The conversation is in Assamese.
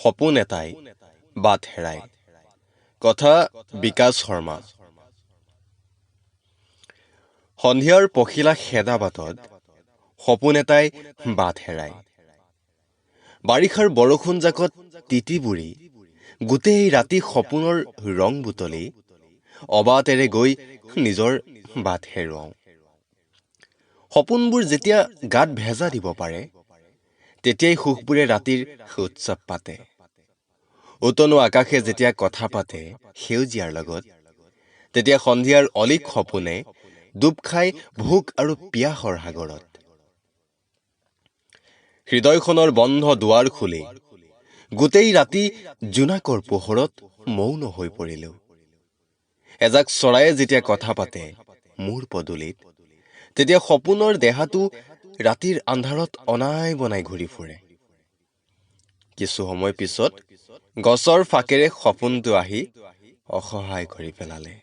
সপোন এটাই বাট হেৰাই। কথা বিকাশ শৰ্মা। সন্ধিয়াৰ পখিলা খেদা বাটত সপোন এটাই বাট হেৰাই। বাৰিষাৰ বৰষুণজাকত তিতি বুৰি গোটেই ৰাতি সপোনৰ ৰং বুটলি অবাটেৰে গৈ নিজৰ বাট হেৰুৱাওঁ। সপোনবোৰ যেতিয়া গাত ভেজা দিব পাৰে, তেতিয়াই সুখবোৰে ৰাতিৰ উৎসৱ পাতে। উতনু আকাশে যেতিয়া কথা পাতে সেউজীয়াৰ লগত, তেতিয়া সন্ধিয়াৰ অলিক সপোনে ডুব খাই ভোক আৰু পিয়াহৰ সাগৰত। হৃদয়খনৰ বন্ধ দুৱাৰ খুলি গোটেই ৰাতি জোনাকৰ পোহৰত মৌন হৈ পৰিলোঁ। এজাক চৰায়ে যেতিয়া কথা পাতে মোৰ পদূলিত, তেতিয়া সপোনৰ দেহাটো ৰাতিৰ আন্ধাৰত অনাই বনাই ঘূৰি ফুৰে। কিছু সময় পিছত গছৰ ফাঁকেৰে সপোনটো আহি অসহায় কৰি পেলালে।